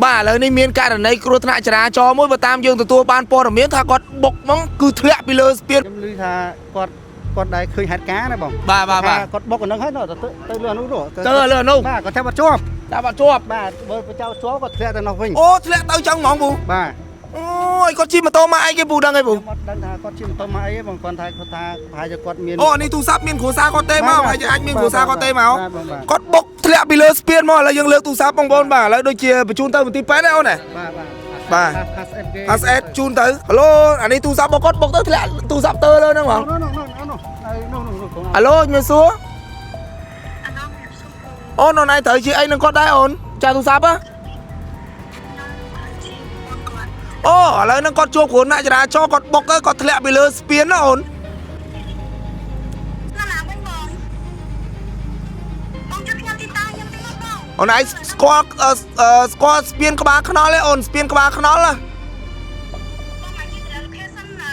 បាទឥឡូវនេះមានករណីគ្រោះថ្នាក់ចរាចរណ៍មួយបើតាមយើងទទួលបានព័ត៌មានថាគាត់បុកហ្មងគឺធ្លាក់ពីលើស្ពាន ខ្ញុំឮថាគាត់គាត់ដែរឃើញហេតុការណ៍ណាបង បាទបាទបាទ ថាគាត់បុកអានឹងហើយទៅទៅលើអានោះទៅ ទៅលើអានោះ បាទគាត់ថាបាត់ជាប់ តែបាត់ជាប់ បាទបើបចៅជាប់គាត់ធ្លាក់ទៅនោះវិញ អូធ្លាក់ទៅចឹងហ្មងពូ បាទ អូយគាត់ជិះម៉ូតូមកអីគេពូដឹងអីពូ ខ្ញុំអត់ដឹងថាគាត់ជិះម៉ូតូមកអីទេបងគាត់ថាគាត់ថាប្រហែលជាគាត់មាន អូអានេះទូរស័ព្ទមានគ្រួសារគាត់ទេមក បាទ ហើយអាចមានគ្រួសារគាត់ទេមក បាទបាទបាទ គាត់បុកធ្លាក់ពីលើស្ពានមកឥឡូវយើងលើកទូរស័ព្ទបងប្អូនបាទឥឡូវដូចជាបញ្ជូនទៅមន្ទីរពេទ្យណាអូនណា បាទបាទ បាទ pass aid គេ pass aid ជូនទៅហៅឡូអានេះទូរស័ព្ទរបស់គាត់បុកទៅធ្លាក់ទូរស័ព្ទទៅលើហ្នឹងហ្មង នោះនោះនោះនោះនោះនោះនោះ អាឡូជំរាបសួរអូនអូនឯងត្រូវជាអីនឹងគាត់ដែរអូនចាស់ទូរស័ព្ទហ៎អូឥឡូវហ្នឹងគាត់ជួបគ្រោះថ្នាក់ចរាចរណ៍គាត់បុកទៅគាត់ធ្លាក់ពីលើស្ពានណាអូន ណាឡាវិញបងបងជួយខ្ញុំទីតាខ្ញុំទីមកបង អូនឯងស្គាល់អឺអឺស្គាល់ស្ពានក្បាលខ្នល់ទេអូនស្ពានក្បាលខ្នល់ហ៎ បងមកជិះទៅ location លើ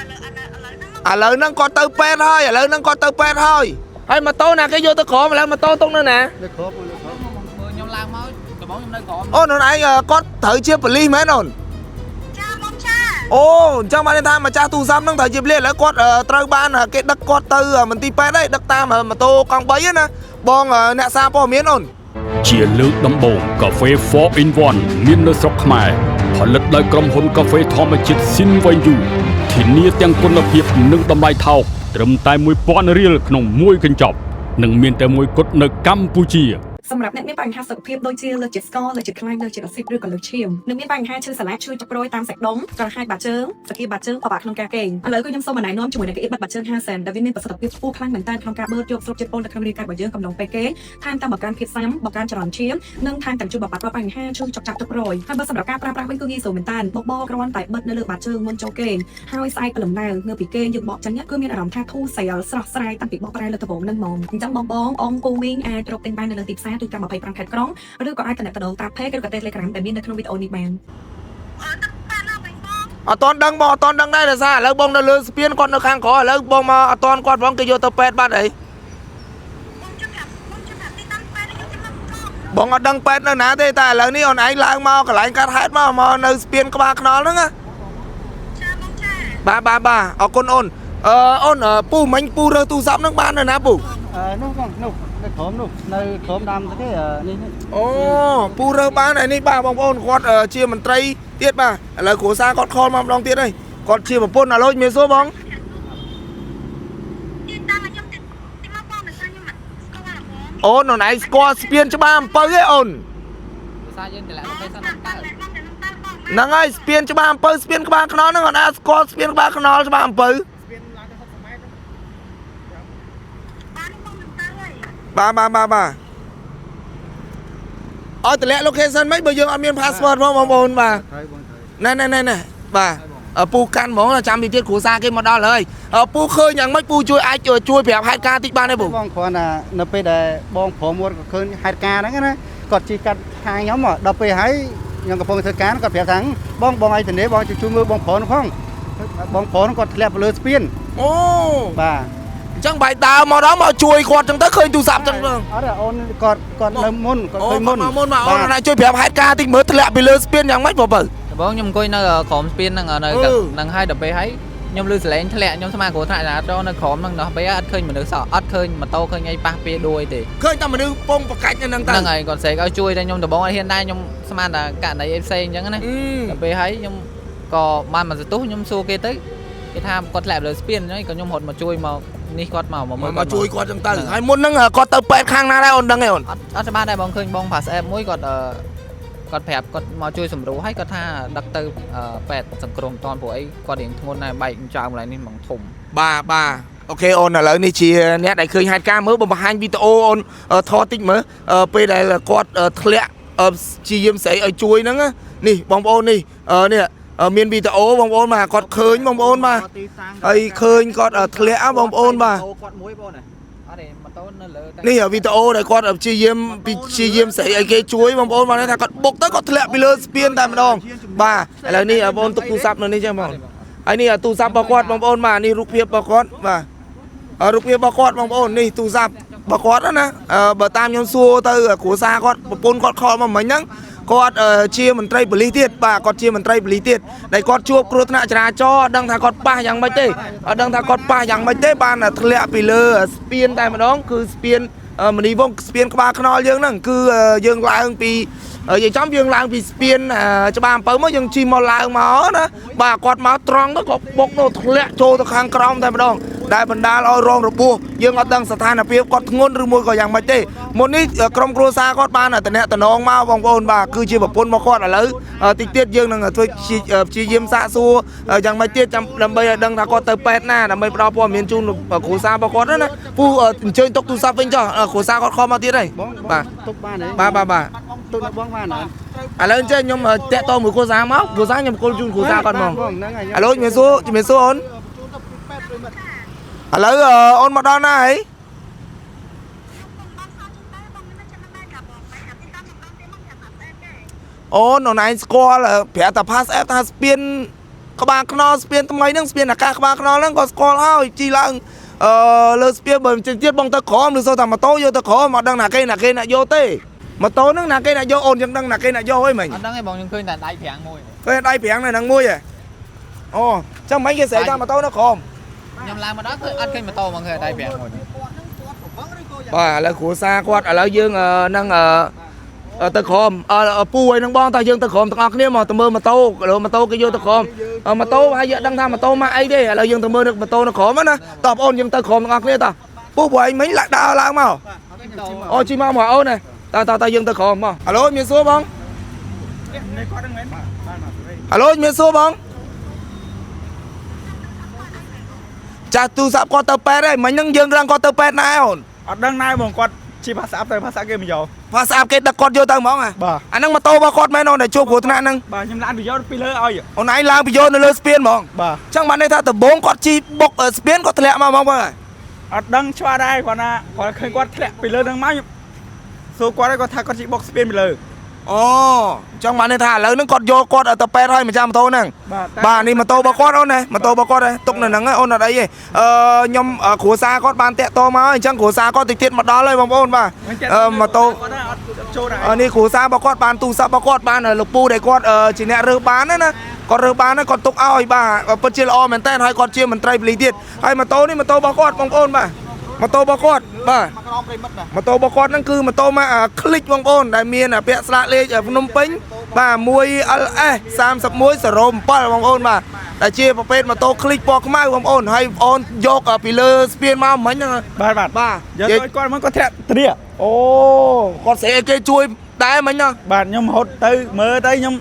ឥឡូវហ្នឹង ឥឡូវហ្នឹងគាត់ទៅពេទ្យហើយឥឡូវហ្នឹងគាត់ទៅពេទ្យហើយហើយម៉ូតូណាគេយកទៅក្រោមឥឡូវម៉ូតូទុកនៅណា លើគ្របលើគ្រប មើលខ្ញុំឡើងមកដំបូងខ្ញុំនៅក្រោម អូនអូនឯងគាត់ត្រូវជាប៉ូលីសមែនអូន ចាបងចា អូអញ្ចឹងបានន័យថាម្ចាស់ទូរស័ព្ទហ្នឹងត្រូវជាប៉ូលីសឥឡូវគាត់ត្រូវបានគេដឹកគាត់ទៅមន្ទីរពេទ្យហើយដឹកតាមម៉ូតូកង់3ហ្នឹងណាបងអ្នកសារព័ត៌មានអូន ជាលើកដំបូងកាហ្វេ4 in 1មាននៅស្រុកខ្មែរផលិតដោយក្រុមហ៊ុនកាហ្វេធម្មជាតិ Sinvenyu ធានាទាំងគុណភាពនិងតម្លៃថោកត្រឹមតែ1000រៀលក្នុងមួយកញ្ចប់និងមានតែមួយគត់នៅកម្ពុជា សម្រាប់អ្នកមានបញ្ហាសុខភាពដូចជាលើសជាតិស្ករលើសជាតិខ្លាញ់លើសជាតិអាស៊ីតឬក៏លើសឈាមនិងមានបញ្ហាឈឺសន្លាក់ឈឺចុកព្រួយតាមសាច់ដុំក្រហាយបាតជើងសគាបាតជើងពិបាកក្នុងការគេងឥឡូវគឺខ្ញុំសូមណែនាំជាមួយនឹងកៅអីបិទបាតជើង50សេនដែលវាមានប្រសិទ្ធភាពខ្ពស់ខ្លាំងមែនទែនក្នុងការបឺតយកស្រូបជាតិពុលនៅក្នុងរាងកាយរបស់យើងកំឡុងពេលគេងថែមទាំងបង្កើនភាពស៊ាំបង្កើនចរន្តឈាមនិងថែមទាំងជួយបំបាត់រាល់បញ្ហាឈឺចុកចាប់ទុករយហើយបើសម្រាប់ការប្រើប្រាស់វិញគឺងាយស្រួលមែនទែនបបរគ្រាន់តែបិទនៅលើបាតជើងមុនចូលគេងហើយស្អែកព្រលឹមឡើងងើបពីគេងយើងបកចេញគឺមានអារម្មណ៍ថាធូរស្រាលស្រស់ស្រាយតាំងពីបកប្រែលើដំបូងនឹងហ្មងអញ្ចឹងបងបងអងគូមីងអាចរកទិញបាននៅលើទីផ្សារទូទាំង25ខេត្តក្រុង ឬក៏អាចទំនាក់ទំនងតាម page ឬក៏ Telegram ដែលមាននៅក្នុងវីដេអូនេះបាន អឺទឹកប៉ាណាវិញបង អត់តន់ដឹងបងអត់តន់ដឹងដែរដោយសារឥឡូវបងនៅលើស្ពានគាត់នៅខាងក្រោយឥឡូវបងមកអត់តន់គាត់បងគេយកទៅពេទ្យបាត់អី បងជួយប្រាប់បងជួយប្រាប់ទីតាំងពេទ្យខ្ញុំទីមកបង បងអត់ដឹងពេទ្យនៅណាទេតែឥឡូវនេះអូនឯងឡើងមកកន្លែងកាត់ហេតុមកមកនៅស្ពានក្បាលខ្នល់ហ្នឹងណា ចាបងចា បាទបាទបាទអរគុណអូនអឺអូនអឺពូមិញពូរើសទូរស័ព្ទហ្នឹងបាននៅណាពូ អឺនោះបងនោះនៅក្រោមនោះនៅក្រោមដើមស្អីគេនេះនេះ អូពូរើសបានហើយនេះបាទបងប្អូនគាត់ជាមន្ត្រីទៀតបាទឥឡូវគ្រួសារគាត់ខលមកម្ដងទៀតហើយគាត់ជាប្រពន្ធអាឡូចមានសួរបង ទីតាំងខ្ញុំទីមកបងដោយសារខ្ញុំអត់ស្គាល់បង អូនអូនឯងស្គាល់ស្ពានច្បារអំពៅទេអូន ភាសាយើងតម្លាក់ location តាម ហ្នឹង តាម កើត បងតែនឹងតាមបង ហ្នឹងហើយស្ពានច្បារអំពៅស្ពានក្បាលខ្នល់ហ្នឹងអូនឯងស្គាល់ស្ពានក្បាលខ្នល់ច្បារអំពៅ បានបងនឹងទៅហើយ បាទបាទបាទបាទឲ្យតម្លាក់ location មិនបើយើងអត់មាន password ផងបងប្អូនបាទ ត្រូវបងត្រូវ ណែណែណែណែបាទអឺពូកាន់ហ្មងចាំពីទៀតគ្រួសារគេមកដល់ហើយអឺពូឃើញយ៉ាងម៉េចពូជួយអាចជួយប្រាប់ហេតុការណ៍តិចបានទេពូ បងគ្រាន់តែនៅពេលដែលបងប្រមួតក៏ឃើញហេតុការណ៍ហ្នឹងណាគាត់ជិះកាត់ខាងខ្ញុំដល់ពេលហើយខ្ញុំកំពុងធ្វើការគាត់ប្រាប់ថាបងបងឲ្យធានាបងជួយមើលបងប្រុសនោះផងបងប្រុសនោះគាត់ធ្លាក់ទៅលើស្ពាន អូ បាទ អញ្ចឹងបាយដើមមកដល់មកជួយគាត់អញ្ចឹងទៅឃើញទូរស័ព្ទអញ្ចឹងទៅ អត់ទេអូនគាត់គាត់នៅមុនគាត់ អូ ឃើញមុន មកមុនមកអូនណាជួយប្រាប់ហេតុការណ៍តិចមើលធ្លាក់ពីលើស្ពានយ៉ាងម៉េចបងបើ ដំបូងខ្ញុំអង្គុយនៅក្រោមស្ពានហ្នឹងនៅ អឺ ហ្នឹងហើយដល់ពេលហើយខ្ញុំឮសលេងធ្លាក់ខ្ញុំស្មានគ្រោះថ្នាក់ចរាចរណ៍នៅក្រោមហ្នឹងដល់ពេលអត់ឃើញមនុស្សសោះអត់ឃើញម៉ូតូឃើញអីប៉ះពីដួយទេ ឃើញតែមនុស្សពងប្រកាច់នៅហ្នឹងទៅ ហ្នឹងហើយគាត់ស្រែកឲ្យជួយតែខ្ញុំដំបូងអត់ហ៊ានដែរខ្ញុំស្មានតែករណីអីផ្សេងអញ្ចឹងណា អឺ ដល់ពេលហើយខ្ញុំក៏បានមកសន្ទុះខ្ញុំសួរគេទៅគេថាគាត់ធ្លាក់លើស្ពានអញ្ចឹងក៏ខ្ញុំរត់មកជួយមកនេះគាត់មកមកមើល មកជួយគាត់អញ្ចឹងទៅហើយមុនហ្នឹងគាត់ទៅពេទ្យខាងណាដែរអូនដឹងទេអូន អត់អត់ច្បាស់ដែរបងឃើញបង pass app មួយគាត់គាត់ប្រាប់គាត់មកជួយសម្រួលហើយគាត់ថាដឹកទៅពេទ្យសង្គ្រោះមិនតាន់ព្រោះអីគាត់រៀងធ្ងន់ដែរបែកចោលកន្លែងនេះហ្មងធំ បាទបាទ OK អូនឥឡូវនេះជាអ្នកដែលឃើញហេតុការណ៍មើលបំបង្ហាញវីដេអូអូនថតតិចមើលពេលដែលគាត់ធ្លាក់ជាយាមស្រីឲ្យជួយហ្នឹងណានេះបងប្អូននេះនេះមានវីដេអូបងប្អូនបាទគាត់ឃើញបងប្អូនបាទហើយឃើញគាត់ធ្លាក់បងប្អូនបាទ គាត់មួយបងណា អត់ទេម៉ូតូនៅលើតែ នេះវីដេអូដែលគាត់ព្យាយាមព្យាយាមស្រីឲ្យគេជួយបងប្អូនបាទថាគាត់បុកទៅគាត់ធ្លាក់ពីលើស្ពានតែម្ដងបាទឥឡូវនេះបងប្អូនទុកទូរស័ព្ទនៅនេះចឹងបងហើយនេះទូរស័ព្ទរបស់គាត់បងប្អូនបាទនេះរូបភាពរបស់គាត់បាទរូបភាពរបស់គាត់បងប្អូននេះទូរស័ព្ទរបស់គាត់ណាបើតាមខ្ញុំសួរទៅគ្រួសារគាត់ប្រពន្ធគាត់ខលមកមិញហ្នឹង គាត់ជាមន្ត្រីប៉ូលីសទៀតបាទគាត់ជាមន្ត្រីប៉ូលីសទៀតដែលគាត់ជួបគ្រោះថ្នាក់ចរាចរណ៍អត់ដឹងថាគាត់ប៉ះយ៉ាងម៉េចទេអត់ដឹងថាគាត់ប៉ះយ៉ាងម៉េចទេបានធ្លាក់ពីលើស្ពានតែម្ដងគឺស្ពានមនីវងស្ពានក្បាលខ្នល់យើងហ្នឹងគឺយើងឡើងពីនិយាយចំយើងឡើងពីស្ពានច្បារអំពៅមកយើងជិះមកឡើងមកណាបាទគាត់មកត្រង់ទៅក៏បុកនោះធ្លាក់ចូលទៅខាងក្រោមតែម្ដងដែលបណ្ដាលឲ្យរងរបួសយើងអត់ដឹងស្ថានភាពគាត់ធ្ងន់ឬមួយក៏យ៉ាងម៉េចទេមុននេះក្រុមគ្រួសារគាត់បានតំណតំណងមកបងប្អូនបាទគឺជាប្រពន្ធរបស់គាត់ឥឡូវតិចទៀតយើងនឹងធ្វើព្យាយាមសាកសួរយ៉ាងម៉េចទៀតចាំដើម្បីឲ្យដឹងថាគាត់ទៅពេទ្យណាដើម្បីផ្ដល់ព័ត៌មានជូនគ្រួសាររបស់គាត់ណាពូអញ្ជើញទុកទូរស័ព្ទវិញចុះគ្រួសារគាត់ខំមកទៀតហើយ បង បាទ ទុកបានទេ បាទបាទបាទ ទុកនៅបងបានអត់ ឥឡូវអញ្ចឹងខ្ញុំតាក់តមួយគ្រួសារមកគ្រួសារខ្ញុំគល់ជូនគ្រួសារគាត់ហ្មង បងហ្នឹងហើយ ឥឡូវជំរាបសួរជំរាបសួរអូនឥឡូវអូនមកដល់ណាហើយ បងខោជិះទៅបងមិនចាំមិនដែរបងបែរទីតាមមកដល់ទៀតមកចាំអត់អីទេ អូនអូនឯងស្គាល់ប្រាប់តែ pass app ថាស្ពានក្បាលខ្នល់ស្ពានថ្មីហ្នឹងស្ពានអាកាសក្បាលខ្នល់ហ្នឹងក៏ស្គាល់ហើយជីឡើងអឺលើស្ពានបើមិនជិះទៀតបងទៅក្រោមឬសូថាម៉ូតូយកទៅក្រោមអត់ដឹងណាគេណាគេណាយកទេម៉ូតូហ្នឹងណាគេណាយកអូនយើងដឹងណាគេណាយកអីមិញ អត់ដឹងទេបងខ្ញុំឃើញតែដៃប្រាំងមួយ ឃើញដៃប្រាំងនៅហ្នឹងមួយហ៎អូចឹងមិញគេស្រែកថាម៉ូតូនៅក្រោម ខ្ញុំឡើងមកដល់ឃើញអត់ឃើញម៉ូតូមកឃើញដៃប្រាំងមួយ បាទឥឡូវគ្រួសារគាត់ឥឡូវយើងនឹងទៅក្រមពូឲ្យនឹងបងតើយើងទៅក្រមទាំងអស់គ្នាមកទៅមើលម៉ូតូលើម៉ូតូគេយកទៅក្រមម៉ូតូហើយយើងដឹងថាម៉ូតូមកអីទេឥឡូវយើងទៅមើលម៉ូតូនៅក្រមណាតោះបងអូនយើងទៅក្រមទាំងអស់គ្នាតោះពូព្រោះឯងមិញឡាក់ដើរឡើងមកអូជីមកមកអូនណាតើតើតើយើងទៅក្រមមកអាឡូមានសួរបងអាឡូមានសួរបងចាស់ទូរស័ព្ទគាត់ទៅពេទ្យហើយមិញហ្នឹងយើងរងគាត់ទៅពេទ្យណាអូន អត់ដឹងដែរបងគាត់ជិះភាសាទៅភាសាគេមិនយក ភាសាគេដឹកគាត់យកទៅហ្មងហ៎ បាទ អាហ្នឹងម៉ូតូរបស់គាត់មែនអូនដែលជួបគ្រោះថ្នាក់ហ្នឹង បាទខ្ញុំឡានទៅយកពីលើឲ្យ អូនឯងឡើងពីយកនៅលើស្ពានហ្មង បាទ អញ្ចឹងបានន័យថាដំបងគាត់ជិះបុកស្ពានគាត់ធ្លាក់មកហ្មងបង អត់ដឹងច្បាស់ដែរគាត់ណាគាត់ឃើញគាត់ធ្លាក់ពីលើហ្នឹងមកខ្ញុំសួរគាត់ហើយគាត់ថាគាត់ជិះបុកស្ពានពីលើ អូអញ្ចឹងបានន័យថាឥឡូវហ្នឹងគាត់យកគាត់ទៅពេទ្យហើយម្ចាស់ម៉ូតូហ្នឹង បាទ បាទនេះម៉ូតូរបស់គាត់អូនណាម៉ូតូរបស់គាត់ហ៎ទុកនៅហ្នឹងអូនអត់អីទេអឺខ្ញុំគ្រួសារគាត់បានតាក់តមកអញ្ចឹងគ្រួសារគាត់តិចទៀតមកដល់ហើយបងប្អូនបាទអឺម៉ូតូ គាត់អត់ចូលដែរ នេះគ្រួសាររបស់គាត់បានទូរស័ព្ទរបស់គាត់បានលោកពូដែលគាត់ជាអ្នករើសបានណាគាត់រើសបានគាត់ទុកឲ្យបាទពិតជាល្អមែនតើហើយគាត់ជាមន្ត្រីប៉ូលីសទៀតហើយម៉ូតូនេះម៉ូតូរបស់គាត់បងប្អូនបាទម៉ូតូរបស់គាត់បាទម៉ូតូរបស់គាត់ហ្នឹងគឺម៉ូតូម៉ាកคลิกបងប្អូនដែលមានពាក់ស្លាកលេខភ្នំពេញបាទ 1LS 3107បងប្អូនបាទដែលជាប្រភេទម៉ូតូคลิกពណ៌ខ្មៅបងប្អូនហើយបងប្អូនយកពីលើស្ពានមកមិញហ្នឹង បាទបាទ បាទ យកទៅគាត់មកគាត់ធ្លាក់ទ្រា អូគាត់ស្អីគេជួយដែរមិញហ្នឹង បាទខ្ញុំរត់ទៅមើលទៅខ្ញុំ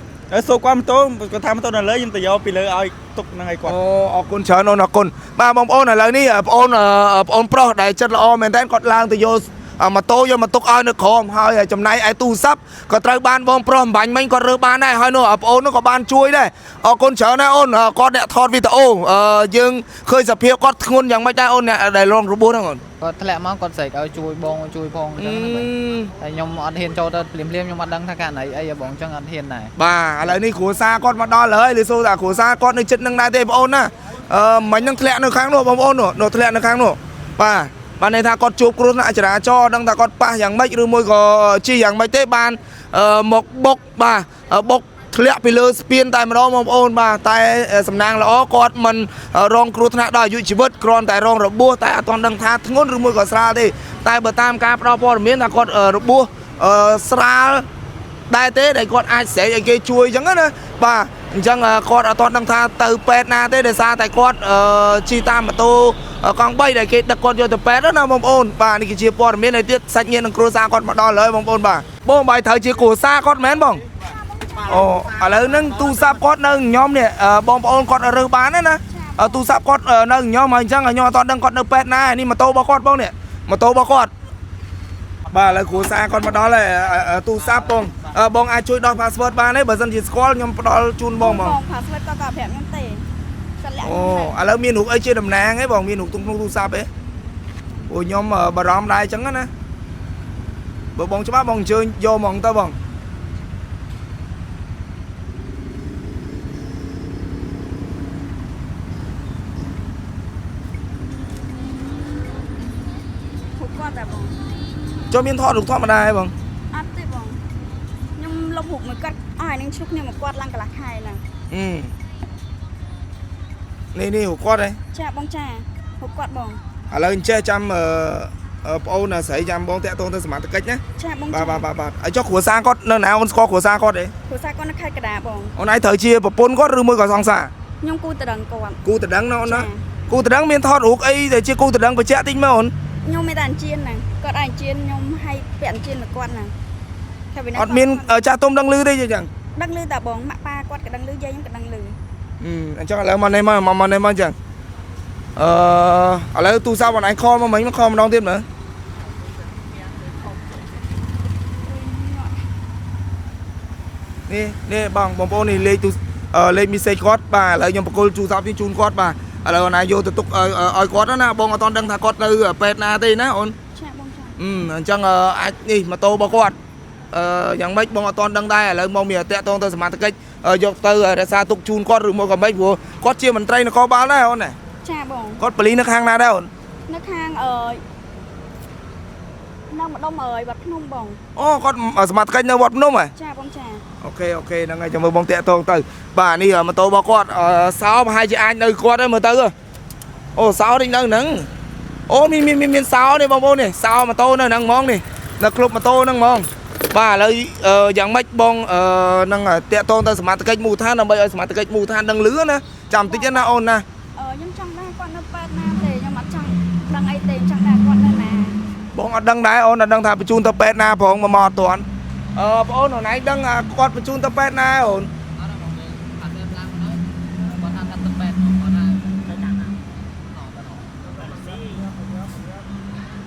សួរគាត់ម៉ូតូគាត់ថាម៉ូតូនៅលើខ្ញុំទៅយកពីលើឲ្យទុកហ្នឹងឲ្យគាត់ អូអរគុណច្រើនអូនអរគុណបាទបងប្អូនឥឡូវនេះបងប្អូនបងប្អូនប្រុសដែលចិត្តល្អមែនតើគាត់ឡើងទៅយកម៉ូតូយកមកទុកឲ្យនៅក្រោមហើយចំណែកឯទូរស័ព្ទក៏ត្រូវបានបងប្រុសអំបញ្ញមិញគាត់រើបានដែរហើយនោះបងប្អូននោះក៏បានជួយដែរអរគុណច្រើនណាស់អូនគាត់អ្នកថតវីដេអូយើងឃើញសភាពគាត់ធ្ងន់យ៉ាងម៉េចដែរអូនអ្នកដែលរងរបួសហ្នឹងអូន គាត់ធ្លាក់មកគាត់ស្រែកឲ្យជួយបងជួយផងអញ្ចឹងណាបងតែខ្ញុំអត់ហ៊ានចូលទៅភ្លាមភ្លាមខ្ញុំអត់ដឹងថាករណីអីបងអញ្ចឹងអត់ហ៊ានដែរ បាទឥឡូវនេះគ្រួសារគាត់មកដល់ហើយឬសូថាគ្រួសារគាត់នៅចិត្តនឹងដែរទេបងប្អូនណាអឺមិញនឹងធ្លាក់នៅខាងនោះបងប្អូននោះធ្លាក់នៅខាងនោះបាទបានន័យថាគាត់ជួបគ្រោះថ្នាក់ចរាចរណ៍ដឹងថាគាត់ប៉ះយ៉ាងម៉េចឬមួយក៏ជិះយ៉ាងម៉េចទេបានមកបុកបាទបុកធ្លាក់ពីលើស្ពានតែម្ដងបងប្អូនបាទតែសំណាងល្អគាត់មិនរងគ្រោះថ្នាក់ដល់អាយុជីវិតគ្រាន់តែរងរបួសតែអត់ទាន់ដឹងថាធ្ងន់ឬមួយក៏ស្រាលទេតែបើតាមការផ្ដល់ព័ត៌មានថាគាត់របួសស្រាលដែរទេដែលគាត់អាចស្រែកឲ្យគេជួយអញ្ចឹងណាបាទអញ្ចឹងគាត់អត់ទាន់ដឹងថាទៅពេទ្យណាទេដោយសារតែគាត់ជិះតាមម៉ូតូកង់3ដែលគេដឹកគាត់យកទៅពេទ្យណាបងប្អូនបាទនេះគឺជាព័ត៌មានឲ្យទៀតសាច់ញាតិនិងគ្រួសារគាត់មកដល់ហើយបងប្អូនបាទបងបាយត្រូវជាគ្រួសារគាត់មែនបងអូឥឡូវហ្នឹងទូរស័ព្ទគាត់នៅខ្ញុំនេះបងប្អូនគាត់រើសបានណាទូរស័ព្ទគាត់នៅខ្ញុំហើយអញ្ចឹងខ្ញុំអត់ទាន់ដឹងគាត់នៅពេទ្យណានេះម៉ូតូរបស់គាត់បងនេះម៉ូតូរបស់គាត់បាទឥឡូវគ្រួសារគាត់មកដល់ហើយទូរស័ព្ទបងបងអាចជួយដោះ password បានទេបើសិនជាស្គាល់ខ្ញុំផ្ដល់ជូនបងហ្មង បង password ក៏ប្រាប់ខ្ញុំទេគាត់លាក់ អូឥឡូវមានរូបអីជាតំណាងទេបងមានរូបក្នុងទូរស័ព្ទទេអូខ្ញុំបារម្ភដែរអញ្ចឹងណាបើបងច្បាស់បងអញ្ជើញយកហ្មងទៅបង រូបគាត់តែបង ចូលមានថតរូបធម្មតាទេបង អត់ទេបងខ្ញុំលុបរូប មួយគាត់អស់ហើយនឹងឈ្លោះគ្នាមកគាត់ឡើងកន្លះខែហ្នឹង អឺនេះនេះរូបគាត់ហ៎ ចាបងចារូបគាត់បង ឥឡូវអញ្ចេះចាំអឺអឺប្អូនស្រីចាំបងតាក់ទងទៅសមត្ថកិច្ចណា ចាបង បាទបាទបាទបាទហើយចុះគ្រួសារគាត់នៅណាអូនស្គាល់គ្រួសារគាត់ទេ គ្រួសារគាត់នៅខេត្តកណ្ដាលបង អូនឯងត្រូវជាប្រពន្ធគាត់ឬមួយក៏សង្សារ ខ្ញុំគូតដឹងគាត់ គូតដឹងណាអូនណាគូតដឹងមានថតរូបអីដែលជាគូតដឹងបញ្ជាក់តិចមើលអូន ខ្ញុំមានតែអញ្ជៀនហ្នឹងគាត់ឲ្យអញ្ជៀនខ្ញុំឲ្យពាក់អញ្ជៀនមកគាត់ហ្នឹងតែពីណា អត់មានចាស់ទុំដឹងឮទេអញ្ចឹង ដឹងឮតាបងម៉ាក់ប៉ាគាត់ក៏ដឹងឮយាយខ្ញុំក៏ដឹងឮ អញ្ចឹងឥឡូវមកនេះមកមកនេះមកអញ្ចឹងអឺឥឡូវទូរស័ព្ទបងឯងខលមកមិញមកខលម្ដងទៀតមើលនេះនេះបងបងប្អូននេះលេខទូលេខមីសេចគាត់បាទឥឡូវខ្ញុំបកគលទូរស័ព្ទនេះជូនគាត់បាទឥឡូវអូនឯងយកទៅទុកឲ្យគាត់ណាបងអត់ដឹងថាគាត់នៅពេទ្យណាទេណាអូន ចាបងចា អញ្ចឹងអាចនេះម៉ូតូរបស់គាត់អឺយ៉ាងម៉េចបងអត់ទាន់ដឹងដែរឥឡូវមកមានតាក់ទងទៅសមត្ថកិច្ចយកទៅរក្សាទុកជូនគាត់ឬមកក៏មិនព្រោះគាត់ជាមន្ត្រីនគរបាលដែរអូនណា ចាបង គាត់ប៉ូលីសនៅខាងណាដែរអូន នៅខាងអឺនៅម្ដុំអើយវត្តភ្នំបង អូគាត់សមត្ថកិច្ចនៅវត្តភ្នំហ៎ ចាបងចា OK OK ហ្នឹងហើយចាំមើលបងតាក់ទងទៅបាទនេះម៉ូតូរបស់គាត់សោប្រហែលជាអាចនៅគាត់ហើយមើលទៅអូសោនេះនៅហ្នឹងអូមានមានមានសោនេះបងប្អូននេះសោម៉ូតូនៅហ្នឹងហ្មងនេះនៅក្លុបម៉ូតូហ្នឹងហ្មងបាទឥឡូវយ៉ាងម៉េចបងនឹងតាក់ទងទៅសមត្ថកិច្ចមូលដ្ឋានដើម្បីឲ្យសមត្ថកិច្ចមូលដ្ឋានដឹងលឺណាចាំតិចណាអូនណា ខ្ញុំចង់ដឹងគាត់នៅពេទ្យណាទេខ្ញុំអត់ចង់ដឹងអីទេចង់ដឹងគាត់នៅណា បងអត់ដឹងដែរអូនអត់ដឹងថាបញ្ជូនទៅពេទ្យណាផងមកមកអត់ទាន់អឺបងអូនអូនឯងដឹងគាត់បញ្ជូនទៅពេទ្យណាអូន អត់បងយើងអត់ឡើងមកគាត់ថាទៅពេទ្យគាត់ថាទៅតាមណា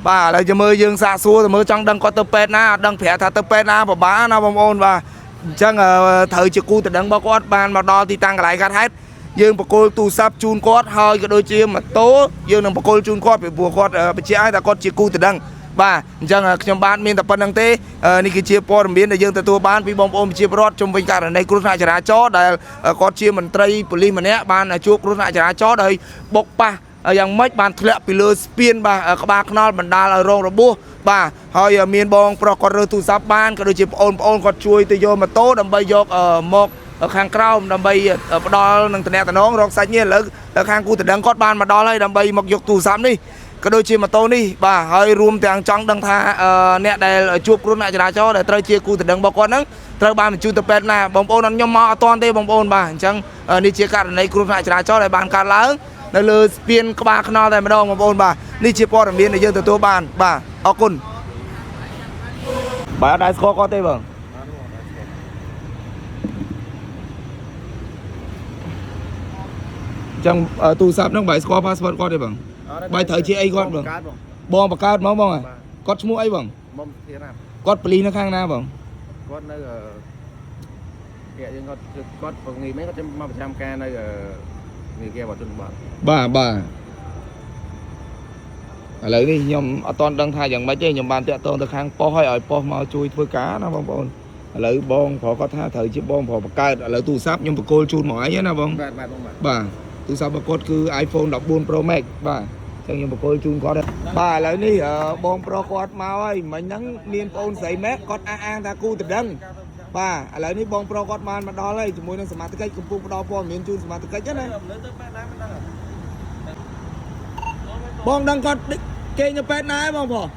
បាទឥឡូវចាំមើលយើងសាកសួរទៅមើលចង់ដឹងគាត់ទៅពេទ្យណាអត់ដឹងប្រាប់ថាទៅពេទ្យណាពិបាកណាបងប្អូនបាទអញ្ចឹងត្រូវជាគូតដឹងរបស់គាត់បានមកដល់ទីតាំងកន្លែងកាត់ហេតុយើងបកគលទូរស័ព្ទជូនគាត់ហើយក៏ដូចជាម៉ូតូយើងនឹងបកគលជូនគាត់ពីព្រោះគាត់បញ្ជាក់ឲ្យថាគាត់ជាគូតដឹងបាទអញ្ចឹងខ្ញុំបាទមានតែប៉ុណ្្នឹងទេនេះគឺជាព័ត៌មានដែលយើងទទួលបានពីបងប្អូនប្រជាពលរដ្ឋជុំវិញករណីគ្រោះថ្នាក់ចរាចរណ៍ដែលគាត់ជាមន្ត្រីប៉ូលីសម្នាក់បានជួបគ្រោះថ្នាក់ចរាចរណ៍ដោយបុកប៉ះយ៉ាងម៉េចបានធ្លាក់ពីលើស្ពានបាទក្បាលថ្នល់បណ្ដាលឲ្យរងរបួសបាទហើយមានបងប្រុសគាត់រើសទូរស័ព្ទបានក៏ដូចជាប្អូនប្អូនគាត់ជួយទៅយកម៉ូតូដើម្បីយកមកខាងក្រោមដើម្បីផ្ដល់នឹងតំណតំណងរកសាច់ញាតិឥឡូវខាងគូតដឹងគាត់បានមកដល់ហើយដើម្បីមកយកទូរស័ព្ទនេះក៏ដូចជាម៉ូតូនេះបាទហើយរួមទាំងចង់ដឹងថាអ្នកដែលជួបគ្រោះថ្នាក់ចរាចរណ៍ដែលត្រូវជាគូតដឹងរបស់គាត់ហ្នឹងត្រូវបានបញ្ជូនទៅពេទ្យណាបងប្អូនអត់ខ្ញុំមកអត់ទាន់ទេបងប្អូនបាទអញ្ចឹងនេះជាករណីគ្រោះថ្នាក់ចរាចរណ៍ដែលបានកើតឡើងនៅលើស្ពានក្បាលថ្នល់តែម្ដងបងប្អូនបាទនេះជាព័ត៌មានដែលយើងទទួលបានបាទអរគុណបាទអត់ដែរស្គាល់គាត់ទេបងអញ្ចឹងទូរស័ព្ទហ្នឹងបាយស្គាល់ password គាត់ទេបងបាយត្រូវជាអីគាត់បងបងបង្កើតមកបងគាត់ឈ្មោះអីបង មុំធាណា គាត់ប៉ូលីសនៅខាងណាបង គាត់នៅគេយើងគាត់គាត់ពងីមែនគាត់មកប្រចាំការនៅនេះគេបជនបទ បាទបាទឥឡូវនេះខ្ញុំអត់ទាន់ដឹងថាយ៉ាងម៉េចទេខ្ញុំបានតាក់ទងទៅខាងប៉ុស្តិ៍ឲ្យឲ្យប៉ុស្តិ៍មកជួយធ្វើការណាបងប្អូនឥឡូវបងប្រុសគាត់ថាត្រូវជាបងប្រុសបង្កើតឥឡូវទូរស័ព្ទខ្ញុំបកគលជូនមកអីណាបង បាទបាទបងបាទ បាទទូរស័ព្ទរបស់គាត់គឺ iPhone 14 Pro Max បាទអញ្ចឹងខ្ញុំបកគលជូនគាត់បាទឥឡូវនេះបងប្រុសគាត់មកហើយមិញហ្នឹងមានប្អូនស្រីម៉ែគាត់អះអាងថាគូតដឹងបាទឥឡូវនេះបងប្រុសគាត់បានមកដល់ហើយជាមួយនឹងសមត្ថកិច្ចកំពុងផ្ដល់ព័ត៌មានជូនសមត្ថកិច្ចណាបងដឹងគាត់គេងនៅពេទ្យណាឯងបងប្រុស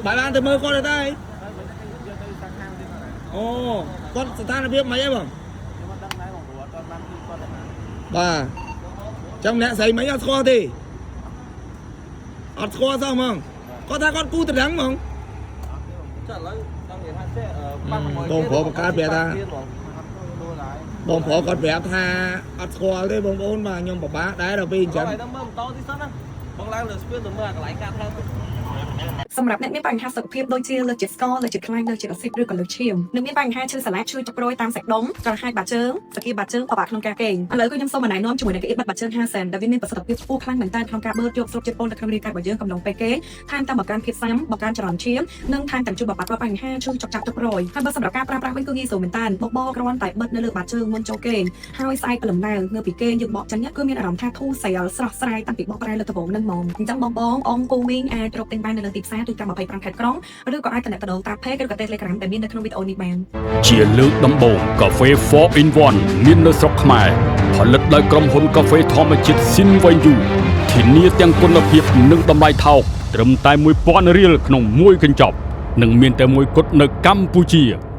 បាទបានទៅមើលគាត់ទៅដែរអូគាត់ស្ថានភាពមិនអីបងបាទចឹងអ្នកស្រីមិនអត់ស្គាល់ទេអត់ស្គាល់សោះហ្មងគាត់ថាគាត់គូតដឹងហ្មងបងប្រុសបង្កើតប្រាប់ថាបងប្រុសគាត់ប្រាប់ថាអត់ស្គាល់ទេបងប្អូនបាទខ្ញុំពិបាកដែរដល់ពេលអញ្ចឹង ទៅមើលម៉ូតូទីសិនណាបងឡើងលើស្ពានទៅមើលកន្លែងកាត់ទៅ សម្រាប់អ្នកមានបញ្ហាសុខភាពដូចជាលើសជាតិស្ករលើសជាតិខ្លាញ់លើសជាតិអាស៊ីតឬក៏លើសឈាមនិងមានបញ្ហាឈឺសន្លាក់ឈឺចុកព្រួយតាមសាច់ដុំក្រហាយបាតជើងសគាបាតជើងពិបាកក្នុងការគេងឥឡូវគឺខ្ញុំសូមណែនាំជាមួយនឹងកៅអីបិទបាតជើង5សែនដែលវាមានប្រសិទ្ធភាពខ្ពស់ខ្លាំងមែនទែនក្នុងការបឺតយកស្រូបជាតិពុលនៅក្នុងរាងកាយរបស់យើងកំឡុងពេលគេងថែមទាំងបង្កើនភាពស៊ាំបង្កើនចរន្តឈាមនិងថែមទាំងជួយបំបាត់រាល់បញ្ហាឈឺចុកចាប់ទុករយហើយបើសម្រាប់ការប្រើប្រាស់វិញគឺងាយស្រួលមែនទែនបបគ្រាន់តែបិទនៅលើបាតជើងមុនចូលគេងហើយស្អែកព្រលឹមឡើងងើបពីគេងយើងបកចេញគឺមានអារម្មណ៍ថាធូរស្រាលស្រស់ស្រាយតាំងពីបកប្រែលើដំបូងនឹងហ្មងអញ្ចឹងបងបងអងគូមីងអាចរកទិញបាននៅលើទីផ្សារ ទូទាំង25ខេត្តក្រុងឬក៏អាចទំនាក់ទំនងតាម Page ឬក៏ Telegram ដែលមាននៅក្នុងវីដេអូនេះបាន ជាលើកដំបូងកាហ្វេ4 in 1មាននៅស្រុកខ្មែរផលិតដោយក្រុមហ៊ុនកាហ្វេធម្មជាតិស៊ីនវ៉ៃយូធានាទាំងគុណភាពនិងតម្លៃថោកត្រឹមតែ1000រៀលក្នុងមួយកញ្ចប់និងមានតែមួយគត់នៅកម្ពុជា។